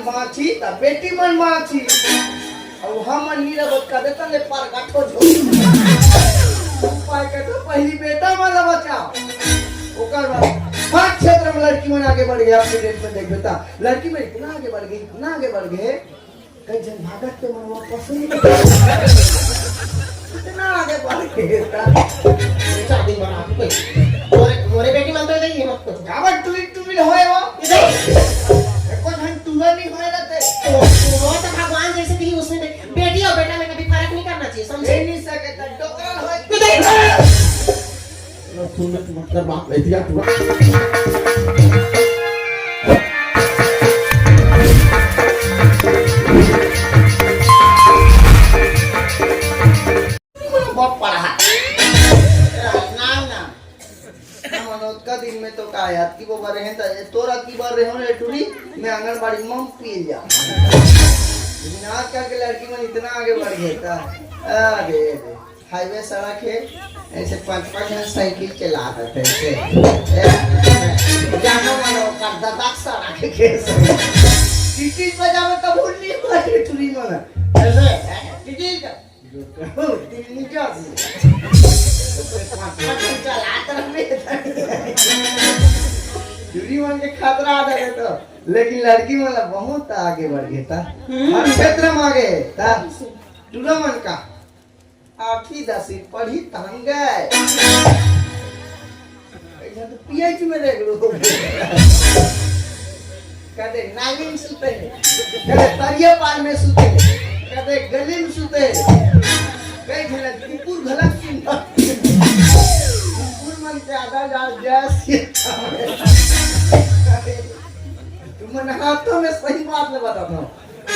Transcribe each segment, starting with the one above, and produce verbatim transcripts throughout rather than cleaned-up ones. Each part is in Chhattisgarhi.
बाँची त बेटी मन बाँची। अउ हमन नी रहबो त कदे तले परगट हो जो। उपाय कर तो पहली बेटा मन ला बचाओ। ओकर बाद हर क्षेत्र में लड़की मन आगे बढ़ गए। आपके डेट में देखबे त लड़की मन इतना आगे बढ़ गए, इतना आगे बढ़ गए, कई झन भागत के मन वापस नहीं। इतना आगे बढ़ गए त। चार दिन बना तू कोई। मोरे, मोरे बेटी मन तो नहीं है मत। काबर टुरी टुरी होए हो? एको झन टुरा नहीं होए रहते। तो, तो वो तो भगवान जैसे दी उसने दे-, बेटी और बेटा में कभी फर्क नहीं करना चाहिए, समझे? दे नहीं सके त डोकरा होए। तू देख। सुन मत कर बात, ले दिया तू। बहुत पढ़ा। नाम ना। हम अनोतका दिन में तो का याद की वो बारे हैं त, तोरा की बार रहे हो रे टुरी, मैं आंगनबाड़ी में पी लिया। लेकिन आजकल के लड़की मन इतना आगे बढ़ गए था। अरे रे, हाईवे सड़क है, ऐसे पाँच पाँच जन साइकिल चला रहे थे ऐसे। ए, जानो मानो का ददाक सड़क है कैसे। टीटी बजावे तो भूल नहीं हुआ रे टुरी मन। ऐसे, टीटी का दिल मिजाज। पाँच पाँच चला तर में। टुरी मन के खतरा आ जाए तो, लेकिन लड़की मन ला बहुत आगे बढ़ गए था। हम्म। हर क्षेत्र में आगे था। टुरा मन का आठवीं दसवीं पढ़ी तहन गए। ऐसा तो पीएच में देख लो। कदे नाली में सुते हैं, कदे तरिया पार में सुते हैं, कदे गली में सुते हैं। कई झलक कुकुर घलक सुन। कुकुर मन ज्यादा जा जैसे। तुम मन हाथों में सही बात में बताता हूँ,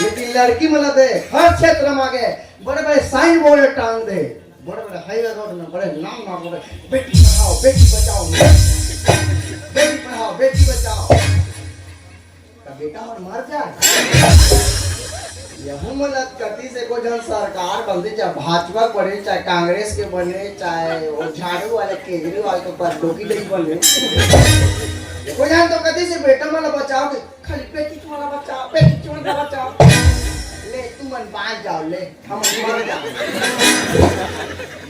लेकिन लड़की मन दे हर क्षेत्र में आगे बड़े बड़े साइन बोर्ड टांग दे, बड़े बड़े हाईवे रोड में बड़े नाम नाम बड़े, बेटी पढ़ाओ, बेटी बचाओ, बेटी पढ़ाओ, बेटी बचाओ। त बेटा मन मर जाए। यहू मन कति से को जन सरकार बनते, चाहे भाजपा बने, चाहे कांग्रेस के बने, चाहे वो झाड़ू वाले केजरीवाल के ऊपर डोकी नहीं बने। को जन तो कति से बेटा मन बचाओ के खाली बेटी तुम्हारा बचाओ, बेटी तुम्हारा बचाओ। ले, तुमन बाँच जाओ, ले, हमन मर जाओ।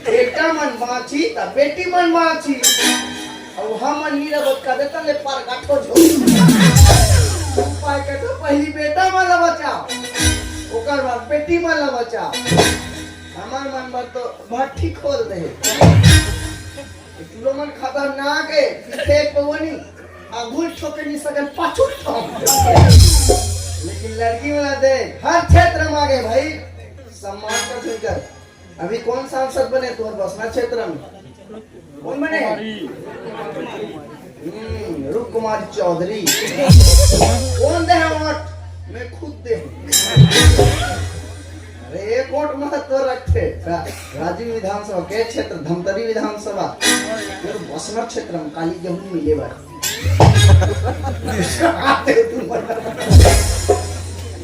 बेटा मन बाँची, त बेटी मन बाँची। अउ हमन नी रहबो, कदे तले परगट हो जो। उपाय कर तो पहली बेटा मन ला बचाओ, ओकर बाद बेटी मन ला बचाओ। हमर मन बर तो भट्ठी खोल दे। टुरा मन खतरनाक है, पीछे एक पौनी, आगू ठोके नहीं सकन, पाछू ठोक। लेकिन लड़की वाला देख, हर क्षेत्र में आगे भाई, सम्मान कर सुनकर। अभी कौन सांसद बने तुम्हारे बसना क्षेत्र में? कौन बने? हम्म, रूप कुमार चौधरी। कौन दे है वोट? मैं खुद दे हूँ। अरे, एक वोट महत्व रखते। रा-, राजिम विधानसभा के क्षेत्र, धमतरी विधानसभा, ये तो बसना क्षेत्र में काली गेहूं मिले बार।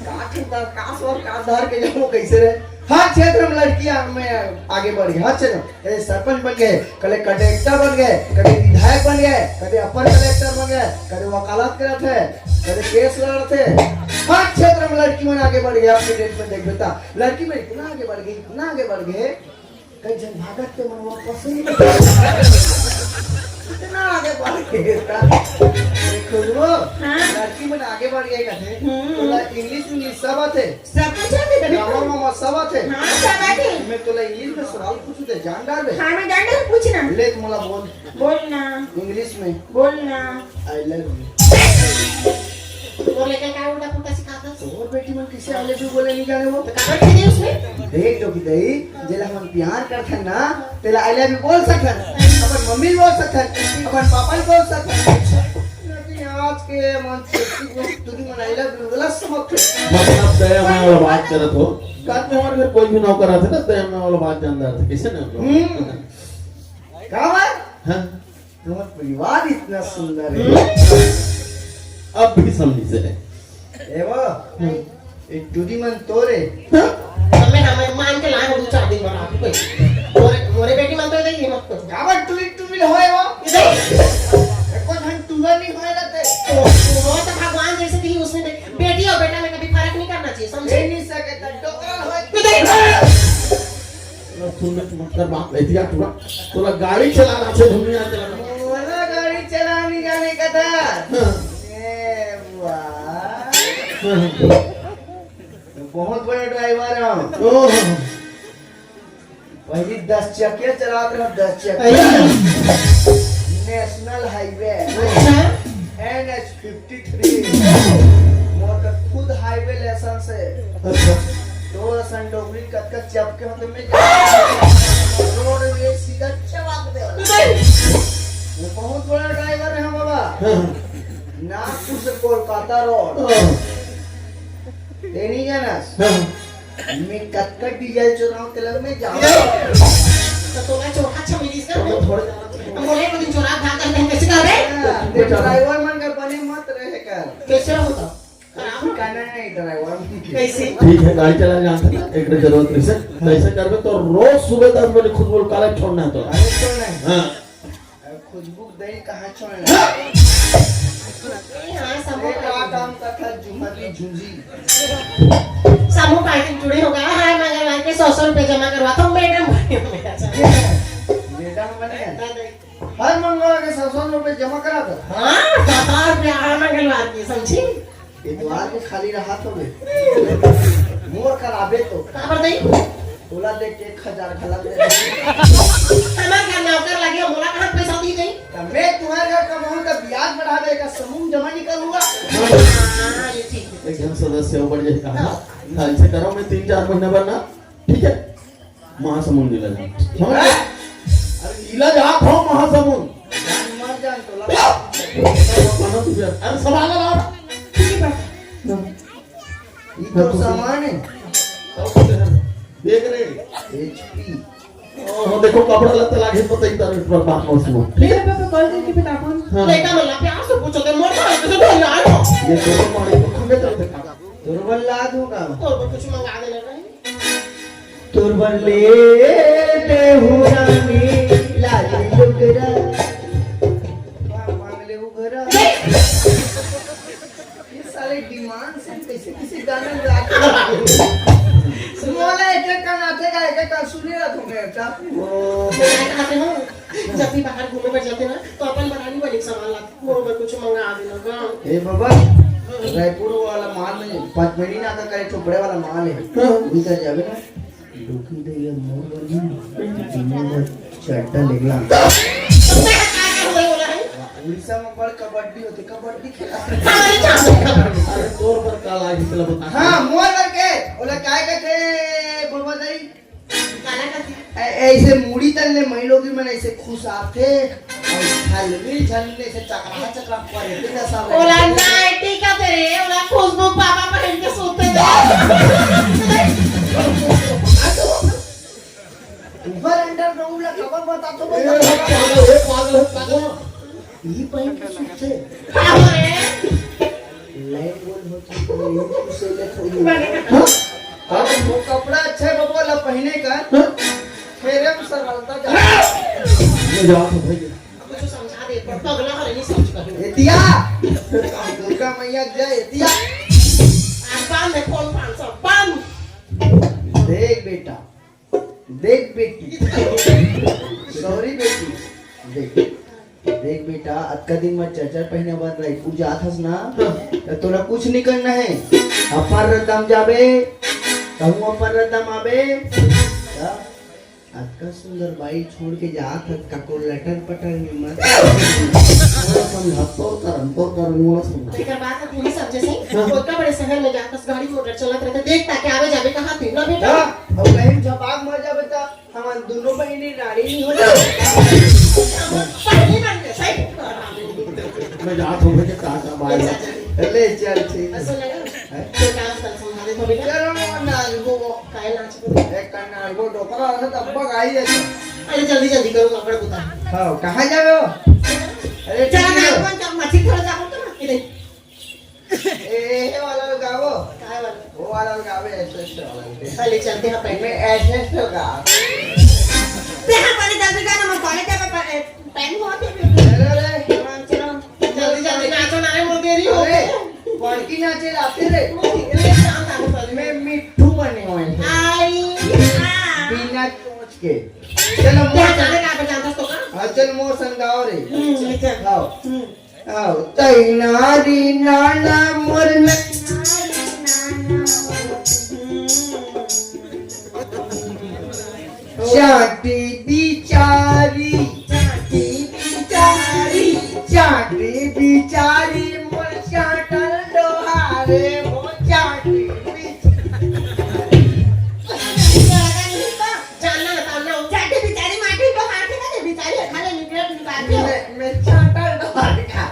का खेलता, का स्वर, का धार के गेहूं कैसे रहे? हर क्षेत्र में लड़कियां में आगे बढ़ गई, हर क्षेत्र में। कदे सरपंच बन गए, कदे कलेक्टर बन गए, कदे विधायक बन गए, कदे अपर कलेक्टर बन गए, कदे वकालत करत है, कदे केस लड़त है। हर क्षेत्र में लड़की मन आगे बढ़ गए। आपके डेट में देखबे ता लड़की मन इतना आगे बढ़ गई, इतना आगे बढ़ गए, कई झन भागत के मन वापस ही इतना आगे बढ़ गए ता। देखो वो, हाँ। लड़की मन आगे बढ़ गए कहते, हम्म। तो ला इंग्लिश, इंग्लिश सब आते। सब कुछ आथे बेटा। ग्रामर में सब आथे। हाँ, सब आथे। मैं तोला इंग्लिश में सवाल पूछूं ते जान डारबे? हाँ, मैं जान डार, पूछना। ले, मोला बोल। बोल ना। इंग्लिश में। बोल ना। I love you। तोर लइका का उल्टा पुल्टा सिखाता? तोर बेटी मन किसे I love you बोले नहीं जाने वो? तो काबर कह दिए उसमें? देख तो कि दई, जेला हमन प्यार करथन ना, तेला I love you बोल सकथन। अपन मम्मी ल बोल सकथन, अपन पापा ल बोल सकथन। लेकिन आज के मन से तुझे मन I love you बोला समझ। मतलब दया माया वाला बात करत हो। कान में हमारे घर कोई भी नौकर आथे ना, दया माया वाला बात जानदार थे। कैसे नहीं? हम्म। का बात? हाँ। तुम्हारा परिवार इतना सुंदर है। हम्म। अब भी समझी से है। ए वो, हम्म। एक टूरी मन तोरे। हाँ? हमें, हमें मान के लाए हो दो चार दिन बाद आप कोई। मोरे, मोरे बेटी मन तो देगी मत को। काबर टूरी टूरी होए वो? इधर। एको झन टूरा नहीं होए रहते। तो, तो वो तो भगवान जैसे दी उसने दे-, बेटी और बेटा में समझे? ए, नहीं सके त डोकरा होय। तू देख। तोला सुनत मत कर बाप, एतिया पूरा तोला गाड़ी चलाना से दुनिया चलाना। मोला गाड़ी चलानी जाने का था। हाँ। ए, वाह। हाँ। बहुत बड़ा ड्राइवर हूँ। ओह। पहली दस चकिया चलात रहा, दस चकिया। अच्छा। National highway. अच्छा। N H fifty three. मोर का खुद हाईवे लाइसेंस है। अच्छा। तो असन डोगरी कतका चपके होते मैं रोड में सीधा चबाक दे वाला। वो बहुत बड़ा ड्राइवर है बाबा। हाँ। नागपुर से कोलकाता रोड। हाँ। ते नहीं जाना? हाँ। मैं कतका डीजल चुराऊं, तेला मैं जाऊं। तो तोला चोखा अच्छा मिलिस ना? तो थोड़े जाना चाहिए। हम बोले, "कोई चोरा भाग गए, कैसे कर रहे?" हाँ, ते ड्राइवर मन का बने मत रहे कर। कैसे होता? खराब हो। कहना नहीं ड्राइवर। कैसे? ठीक है, गाड़ी चला जानता ना, एक जरूरत नहीं से। ऐसे करबे तो रोज सुबह दस बजे खुशबू काला छोड़ना है तो। अरे छोड़ना है। हाँ। अब खुशबू दही कहाँ छोड़ना? हाँ, समूह ये का काम का था, झुमरी झुंझी। समूह पार्टी जुड़ी होगा। हर मंगलवार के सौ सौ रुपए जमा करवाता हूँ, मैडम। मैडम बने हैं। हर मंगलवार के सौ सौ रुपए जमा करा दो। हाँ, सौ सौ रुपया हर मंगलवार के, समझी? इतवार के खाली रहा तो बे। मोर कराबे तो। काबर दई? तोला देख के एक हजार घला दे। हमर घर नौकर लगे, मोला कहाँ पैसा दी दई? त मैं तुम्हारे घर का बहुत का ब्याज बढ़ावे का समूह जमा निकल हुआ। हाँ, ये ठीक है। एक जन सदस्य हो बढ़ जाएगा। हाँ। हाँ, ऐसे करो, मैं तीन चार महीना बाद ना, ठीक है? महासमुंद जिला जाओ। समझ गए? अरे नीला जात हो महासमुंद। जान मर जान तो लगा। अरे सवाल आ रहा। ठीक है। ये तो सामान है। देख रहे हैं। एच पी। ओहो, देखो कपड़ा लत्ता लागे पता ही तार पर बात मौसम। ठीक है, पापा, कॉल करके बता कौन? हाँ। लड़का मला प्यार से पूछो, ते मोर हाथ से बोल रहा है। ये तो मारे को खंगे चलते। दुर्बल लाद होगा। तो कुछ मंगा देना नहीं। तोर बर ले दे हूँ रानी लाली लुगरा। वाह, मांग ले हूँ घरा। ये साले डिमांड से कैसे किसी गाने में आते हैं? मोला एक एक का नाते का एक एक का सुने रहा तुमने अच्छा। ओ। मैं कहते हूँ, जब भी बाहर घूमे बर जाते ना, तो अपन बरानी वाली सामान लाते। मोर बर कुछ मंगा देना गा। ए बाबा, रायपुर वाला माल में पचमढ़ी नाका करे ठो बड़े वाला माल है। हाँ। उधर जावे ना, दुखी दे ये मोर बर नहीं, मोर बर चड्डा लेगला। उड़ीसा में बड़ कबड्डी होते, कबड्डी खेला। अरे तोर बर का लागी चला बता। हाँ, मोर बर के, ओला काय कहते, बोलबा दई? काला कथे? ऐ-, ऐसे मुड़ी तन ले मई लोगी मन ऐसे खुश आथे, और झलमिल झलमिल ऐसे चकरा चकरा परे, तेरा सब ओला नाइटी का तेरे, ओला खुशबू पापा पहन के सोते थे। ऊपर अंडरग्राउंड ला खबर बता तो ए, पागल, ए, पागल, पागल। ई पहन के सूते। हाँ, रे। लैंड गोल होती तो ये कुछ से ले थोड़ी। हाँ? हाँ, वो कपड़ा अच्छा है बबुआ ला पहने का। हाँ? फेरे में सरलता जा। ये जाओ तो भाई। कुछ समझा दे, पर पगला है, नहीं समझ पाए। एतिया। दुर्गा मैया जय एतिया। आज बांध है, फोन पाँच सौ, बांध। देख बेटा, देख बेटी, सॉरी बेटी, देख, देख बेटा, अतका दिन में चरचर पहिने बर रायपुर जात हस ना, त तोला कुछ नहीं करना है। अपन रद्दा म जाबे, तहूँ अपन रद्दा म आबे। त अतका सुंदर बाई छोड़ के जात हस, काको लटर पटर में मत। थोड़ा समझा, तोर करम, तोर करम, मोला समझा। तेकर बात तो पूरी समझे से, हाँ। ओतका बड़े शहर में जात हस, गाड़ी मोटर चलत रहिथे, देख ताके आवे जाबे कहाँ थे ना बेटा? हाँ, अब कहीं झपाक मर जाबे त हमन दोनों बहिनी रानी नहीं हो जाए। सही बात है, सही। मैं जात हूँ, मुझे टाटा, बाय। ले चल, ठीक है। असं नाही ना? हैं? तो डान्स कर, समझा दे थोड़ी ना। चलो, नाचबो। काय नाचबो? एक का नाचबो, डोकरा हो तो अब्बा गाई देते। अरे, जल्दी, जल्दी करो, कापड़ बुता। हाँ, कहाँ जावे हो? अरे, चला ठीक है। नाच बंद कर, मछली थोड़ा जाओ तो ना, इधर। ए, ए, ए वाला गावो। काय वाला? वो वाला गावे, ऐसे, ऐसे वाला। चलिए, चलते हैं, पहले। मैं ऐसे, ऐसे गा। ते हाँ, पहले जल्दी गाना, मैं कॉलेज जावे, पहले टाइम हुआ था, फिर। चलो रे। हाँ, चलो। जल्दी, जल्दी नाचो ना रे, वो देरी हो अरे, गई। बड़की नाचे लाते रे। वो देरी हो गई, शाम को पहले। मिट्ठू बने हुए हैं। आई, हाँ। बिना सोच के। चलो, मोर क्या संग जाने का बजाता तो का? हाँ, चल, मोर संग गाओ रे। हम्म, चल। गाओ। हम्म। आओ, तैनारी नाना मोर न-, चाटी बिचारी, चाटी बिचारी, चाटी बिचारी, मोर चाटल डोहारे, मोर चाटी बिचारी। जानना ना, जानना हो। चाटे बिचारी माटी तो हाथ है ना, जे बिचारी है, खाले निकले, निकाल दियो। मैं, मैं चाटा डाल का।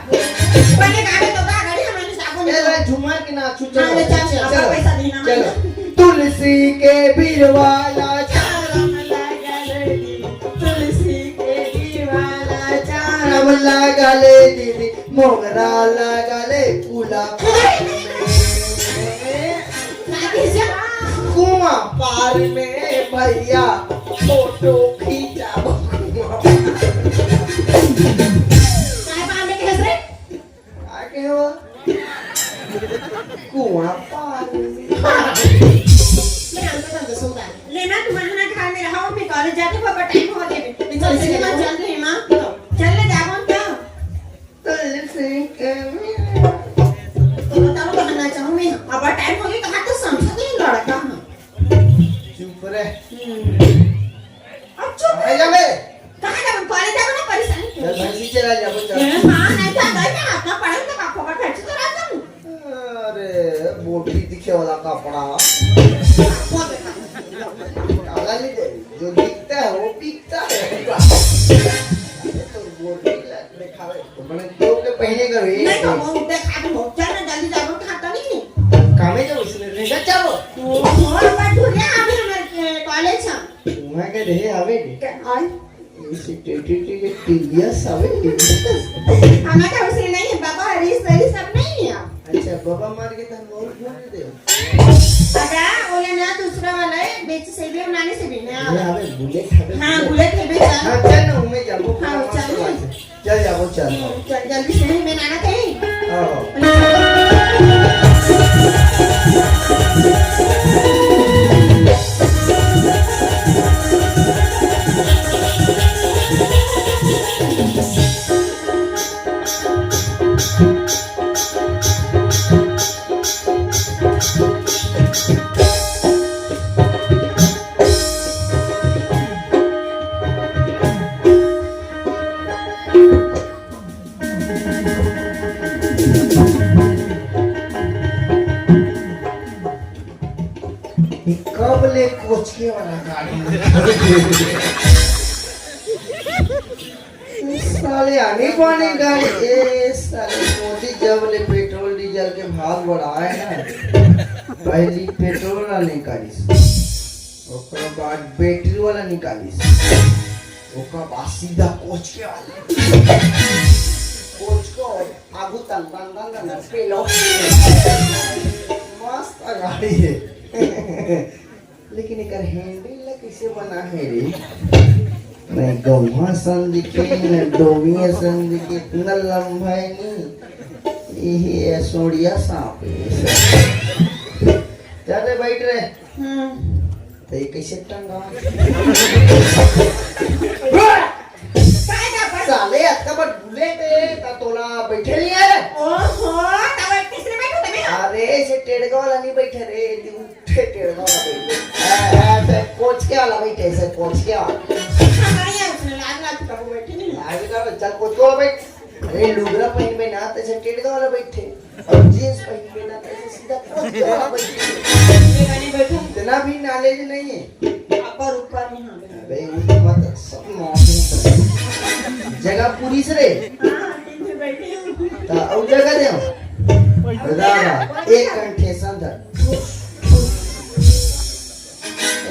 बने गावे तो का गाड़ी हमारे साबुन ए, दो। ले, झुमर के ना छू, हाँ, चलो, ले, चल, चलो, अब चलो, पैसा देना चलो। मांगो। तुलसी के बिरवाला चारम लगा ले दी, तुलसी के बिरवाला चारम लगा ले दीदी, मोगरा लगा ले फूला। कुआं पार में भैया फोटो खींचाबो। काय पार में कहे रे? आगे हो। कुआं पार में। मैं अंदर अंदर सो गया। लेना तुम हना घर में रहो, मैं कॉलेज जाके पापा टाइम हो गए। मैं चल से मैं चल रही मां। चल ले जाबो तो। तुलसी के तो बताओ, बहाना चाहूँ मैं। अब टाइम हो गया, कहाँ तो समझा तो नहीं लड़का हूँ। चुप रे। हम्म। अब चुप। आ जा बे। कहाँ जाबो? कॉलेज जाबो ना, परेशानी क्यों? चल, भैंसी चरा जाबो, चल। ए, हाँ, नहीं तो अंदर में अपना पढ़ाई तो का फोकट खर्च तो रहा तुम। अरे, बोटी दिखे वाला कपड़ा। काला नहीं दे, जो दिखता है, वो बिकता है। अरे, तो बोटी ला, दिखावे। तो बने क्यों के पहने करो, ये नहीं तो वो देखा दो, चल ना, जल्दी जाबो, खाता नहीं। कामे जो उसने रेंगा चालो। ओ, और पर ढूंढे, अभी हमारे, ए, कॉलेज है। वहाँ के रहे आवे के? के-, आई। इसे टेटी टेटी टीवीएस आवे के? हमारा उसे नहीं है, बाबा हरीश हरीश सब नहीं है। अच्छा, बाबा मार के तन बहुत बोल दे। अदा, ओले ना दूसरा वाला है, बेच से भी, नानी से भी ना। ये आवे, बुलेट आवे, हाँ, बुलेट। बुलेट है, बेच। हाँ, चल ना, मैं जाऊँ, हाँ, पूरा चल। मस्त बात है। चल जाबो, चल। हम्म, चल, जल्दी से, मैं नाना थे। हाँ। कब ले कोचके वाला गाड़ी? साले आने पाने गाड़ी, ए साले मोदी जब ले पेट्रोल डीजल के भाव बढ़ाए ना, पहली पेट्रोल वाला निकालिस, ओकरा बाद बैटरी वाला निकालिस, ओकर बाद सीधा कोचके वाला। कोचके और आगू तन, तन, तन, तन, तन, पेलो। मस्त गाड़ी है। लेकिन एकर हैंडल ला कैसे बना है रे? नहीं गौवा सन दिखे, न डोमिया सन दिखे, इतना लंबा है नहीं। ये सोड़िया सांप है। जा रे, बैठ रे। हम्म। तो ये कैसे टंगा? काय का पर? साले, अतका बड़ बुलेट है, ता तोला बैठे नहीं है रे? ओहो, तब एक तीसरे बैठो तमे? अरे, इसे टेड़गा वाला नहीं बैठे रे, ये उठे टेड़गा वाला बैठे। ऐ, ऐ, ऐसे कोचके वाला बैठे, ऐसे कोचके वाला। हमारे यहाँ उसने लाग लाग कबू बैठे नहीं। लाग लाग, चल कोचके वाला बैठ। अरे, लुगरा पहन में ना, तैसे टेड़गा वाला बैठे। और जींस पहन के ना, तैसे सीधा कोचके वाला बैठे। ये वाली बैठो। इतना भी नॉलेज नहीं है। ऊपर, ऊपर नहीं, हाँ। अबे, वो तो मत, सब मौसम जगह पूरी से रे। हाँ, ठीक से बैठे हो। ता, और जगह दे। दादा, एक कंठे संधर।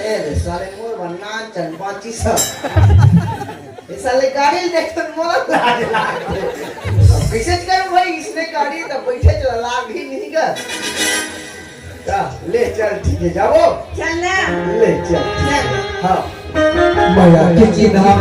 ए रे, साले मोर वन्ना चंपा चीसा। ए साले गाड़ी देख तो मोला लाज लाग। अब कैसे करूं भाई, इसने गाड़ी तो बैठे चला लाग ही नहीं कर। जा, ले चल, ठीक है, जाओ। चल ना। ले चल। चल। हाँ। माया के चिन्हा।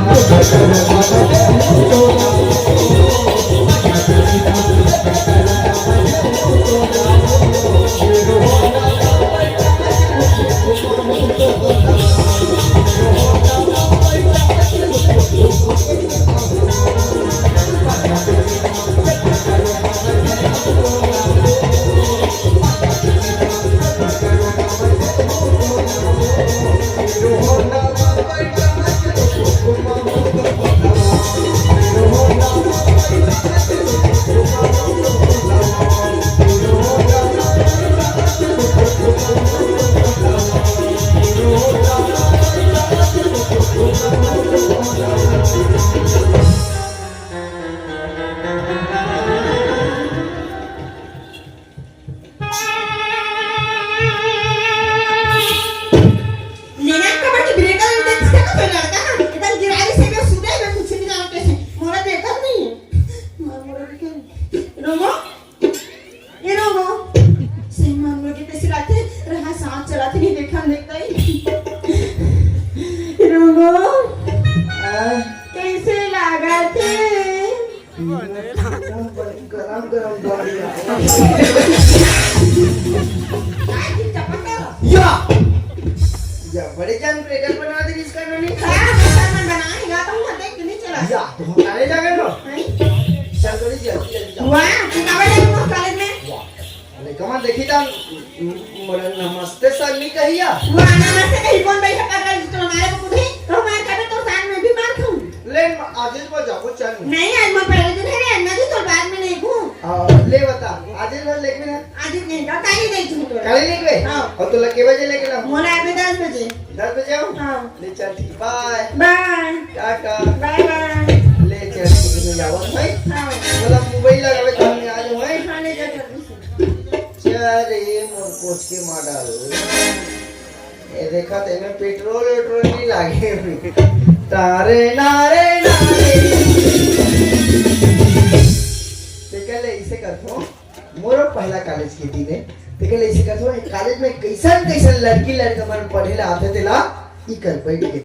या, या बड़े जान ब्रेकर बना दे इसका नोनी। हाँ, ब्रेकर मन बनाए, या तो हम देख के नहीं चला। या, तो हम काले जा गए ना। नहीं। चल, जल्दी, जल्दी, जल्दी जाओ। वाह, तू काले जा गए कॉलेज में? वाह, अरे कमा देखी था, मोला नमस्ते सर नहीं कहिया। वाह, नमस्ते कही, कौन बैठा कर रहा है, तो हमारे को कुछ नहीं, तो हमारे घर में तो साथ में भी मार खाऊं। ले, आज इस बार जाबो चल। नहीं, आज मैं पहले दिन है रे, मैं भी तो बाद में नहीं हूँ। हाँ, ले बता, आज इस बार लेके ना। आज नहीं, का काली नहीं तू तो। काली लेके? हाँ। और तो लगे बजे लेके ना। मोला अभी दस बजे। दस बजे आओ? हाँ। ले चल, ठीक, बाय। बाय। टाटा। बाय बाय। ले चल, ठीक है, जाओ भाई। हाँ। मोला मोबाइल लगावे तो हमने आ जाओ भाई। हाँ, ले जा जल्दी से। चल रे, मोर कोच के मॉडल। ए, देखा, तेमे पेट्रोल वेट्रोल नहीं लागे। तारे नारे नारे। ते कह ले, इसे करथो। मोरो पहला कॉलेज के दिन है। ते कह ले, इसे करथो, कॉलेज में कैसन कैसन लड़की लड़का मन पढ़े ला आथे, तेला इकर बैठ के।